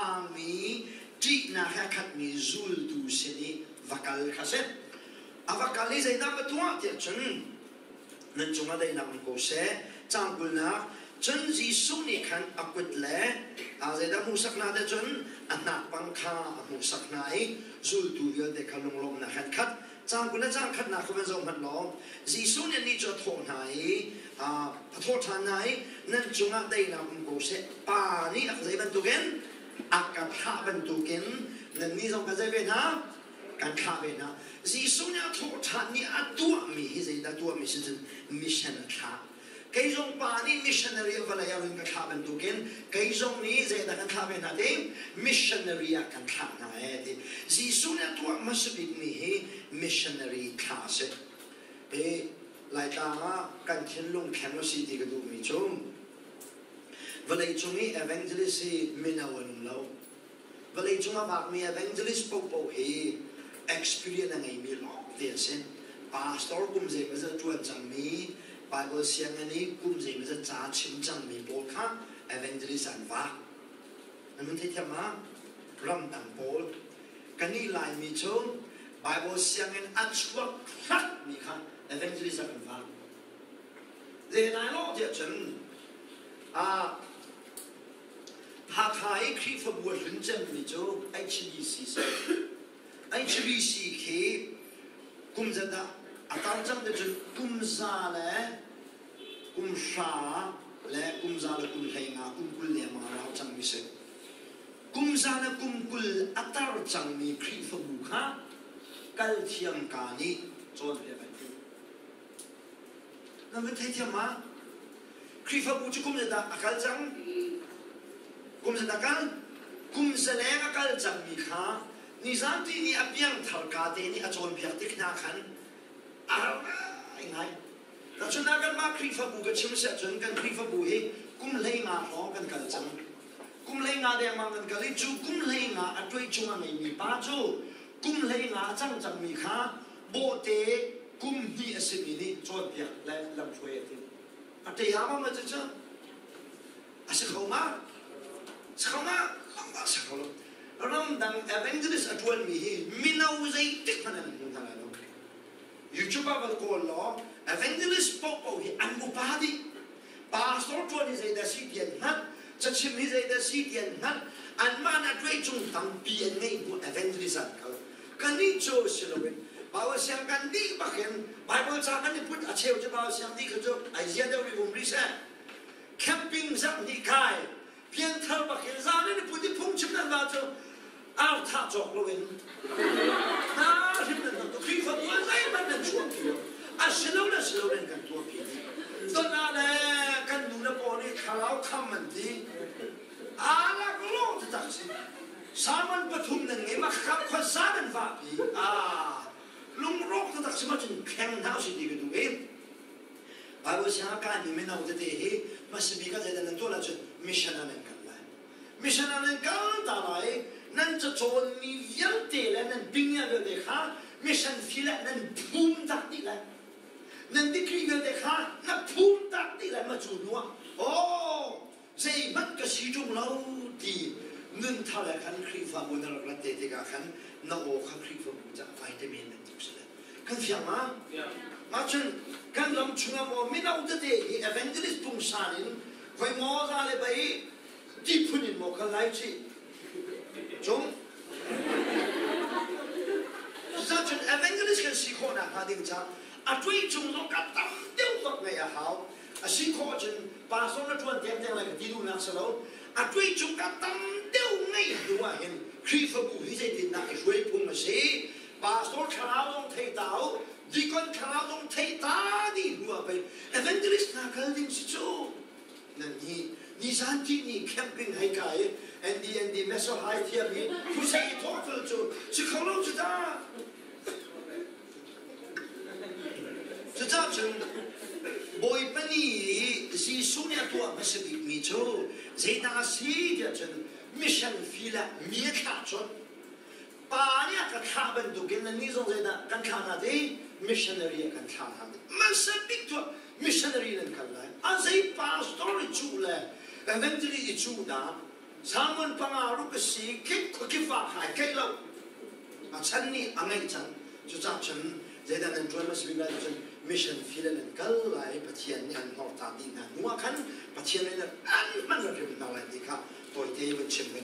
Thaphangmi ṭihnak he a khatmi zultu sin i va kal kha si. A va kal i zeidah va tuah tiah cun nan cungah daihnak um ko seh. Caang kulnak cun Jesuh nih khan a kut le zeidah hmuhsak hna tiah cun a hnakpang kha a hmuhsak hna i zultu vialte kha lunglawmhnak he an khat. Caang 20 le caang khatnak kha van zoh hmanh law Jesuh nih annih cu a thawh hna i a thawh ṭhan hna i nan cungah daihnak um ko seh. Pa nih a ka zei bantukin a ka thlah bantukin nannih zong ka zei ve hna kan thlah ve hna. Jesuh nih a thawh ṭhan ni a tuahmi hi zeidah tuahmi si cun mission a thlah. Kei zong pa nih missionary a vawlei ah run ka thlah bantukin kei zong nih zeidah kan thlah ve hna ti missionary ah kan thlah hna ee ti. Jesuh nih a tuah hmasa bikmi hi missionary thlah a si. Hi Laitlang ah kan thinlung thleng a si ti ka duhmi cu vawleicung i evangelist hi mino an um lo. Vawleicung a vakmi evangelist paohpaoh hi experience a ngeimi lawngte an si. Pastor kum zeimawzat ṭuan cangmi, Bible sianginn i kum zeimawzat ca chim cangmi pawl kha evangelist an vak. Nan hun theithiam ma? Ramdang pawl. Kannih Laimi cu Bible sianginn a chuak hrakmi kha evangelist ah kan vak. Zei lai lo tiah cun Hakha i Khrihfabu a hlun cemmi cu HBC si. HBC khi kum zat ah a tar cang te cun kum za le kum hra le kum za le kum 15 kum 20 lengmang a rau cangmi si. Kum za le kum 20 a tar cangmi Khrihfabu kha kal thiam ka nih cawnpiak an timh. Nan van theithiam ma? Khrihfabu cu kum zeidah a kal cang? Kum zeidah kal? Kum zaleng a kal cangmi kha nizanti ni a piangthar ka te nih a cawnpiak tik hna khan a har ngaingai. Tahchunhnak kanmah Khrihfabu ka chim siah cun kan Khrihfabu hi kum 15 hrawng kan kal cang. Kum 15 dengmang kan kal i cu kum 15 a tuai chung a ngeimi pa cu kum 15 a cang cangmi kha bawhte kum hnih a simi nih cawnpiak le lamhruai a timh. A ṭe ma cucu a si kho ma? Si kho ma? Lamah si kho lo. Ramdang evangelist a ṭuanmi hi mino zeitik hmanh an hmu hna lai lo. YouTube ah van kawl law evangelist paohpaoh hi an upa dih. Pastor ṭuan hi zeidah si ti an hngalh, cachim hi zeidah si ti an hngalh, anmah nih a ṭuai cung tampi an ngeih hnu evangelist an kal. Kannih cu si loin Bible siang kan dih bakin Bible ca kan i put a cheu cu Bible siang dih kha cu ai zia deuh rih um rih seh. Camping zarh hnih kai pianthar bakin zan in i put i phungchim nan va cu ar thah cawk loin hna hrim nan hmang Khrihfabu ah zeihmanh nan chuahpi lo. A si lo le si lo nan kan tuahpi dih. Ton ah le kan nu le paw nih thlarau kham an ti. Aa lak lawng taktak a si. Salmon pathum nan ngei ma khap khuaza nan vahpi. Ah, lungrawk taktak si ma cun thleng hna usih ti ka duh i Bible siang ah mi mino tete hi hmasa bik ah zeidah nan tuah ahcun mission ah nan kal lai. Mission ah nan kal ta lai nan cacawnmi vialte le nan bingya vialte kha mission fee le nan phum tak dih lai. Nan degree vialte kha na phum tak dih lai ma cu hnu ah oh zeihmanh ka si ṭung lo ti nunthar he khan Khrihfabu na rak rat te tikah khan na aw kha Khrihfabu caah vitamin bantuk si le kan fiang ma? Mah cun kan ram chungah maw mino tete hi evangelist pungsan in khoi maw za le bai ti phun in maw kal lai ci cung Cucun evangelist kan si khawh nakhnga ding caah a ṭui chung zong ka tam deuh bak ngeih a hau. A si khawh ahcun pastor na ṭuan tiangtiang lai ka ti duhnak si lo. A ṭui chung ka tam deuh ngeih hnu ah hin Khrihfabu hi zeitindah i hruai phung a si? Pastor thlarau zong thei ta u, deacon thlarau zong thei ta dih hnu ah pei evangelist hna kal ding si cu. Nan hi nizan ti ni camping hei kai i ND ND meso hai thiam hi khusei i thawh cu si kho lo cu ta. Cucaah cun Bawipa nih Jesuh nih a tuah hmasa bikmi cu zeidah a si tiah cun mission field ah mi a thlah colh. Pa nih a ka thlah bantukin nannih zong zeidah kan thlah hna ti? Missionary a kan thlah hna ti. Hmasa bik cu missionary nan kal lai. A zei pastor i cuh le evangelist i cuh dah? Salmon panga ruk a si kip khuakip ah khai keih lo. A chan nih a ngeih cang. Cucaah cun zeidah nan ṭuan hmasa bik lai cun mission field in an kal lai Pathian nih an hlawrta dih hna hnu ah khan Pathian nih an hman hrim hna lai ti kha tawite van chim.